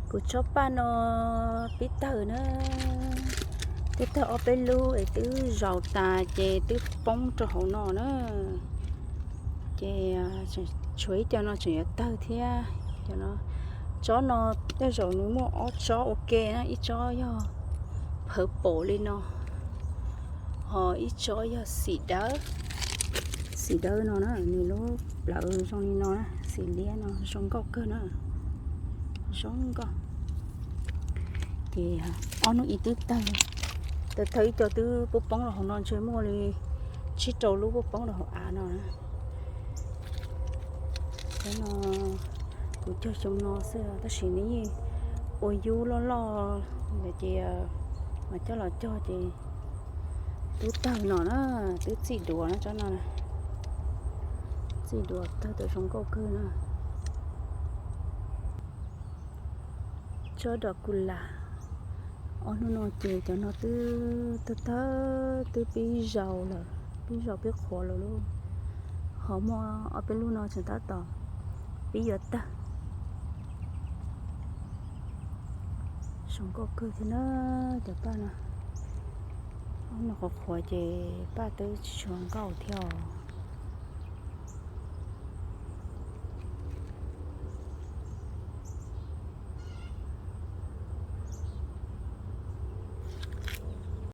Kuv tsob paj no pib tawg na, twb tawg ob peb lub es twb zaus tas ces twb poob rau hauv no na. Ces tshuav ib co no tseem yuav tawg thiab. Cov no, tsob no tej zaum nws muaj ob tsob ua ke na, ib tsob yog purple li no, ho ib tsob yog xim dawb. Xim dawb no na, nws lub plawv zoo li no na, xim liab no zoo nkauj kawg na, zoo nkauj. Ces ob hnub ib twb tawg, tawg tawg ib co twb poob poob rau hauv no, ntshe muaj li tsib rau lub poob poob rau hauv av no. Cov no kuv cog xyoo no xwb tab sis nws yeej ua yub loj loj lawm ces mas coj los cog ces twb tawg no na, twb txij duav na tsob no. Txij duav tawg tau zoo nkauj kawg na. Tsob dos kuj las, ob hnub no ces cov no twb tawg tawg, twb pib zaus lawm, pib zaus pib qhuav lawm lauj. Ho muaj ob peb lub no tseem tab tom pib yuav tawg. Zoo nkauj kawg thiab na cov paj no. Ob no qhuav qhuav ces paj twb tsis tshua nkauj thiab os.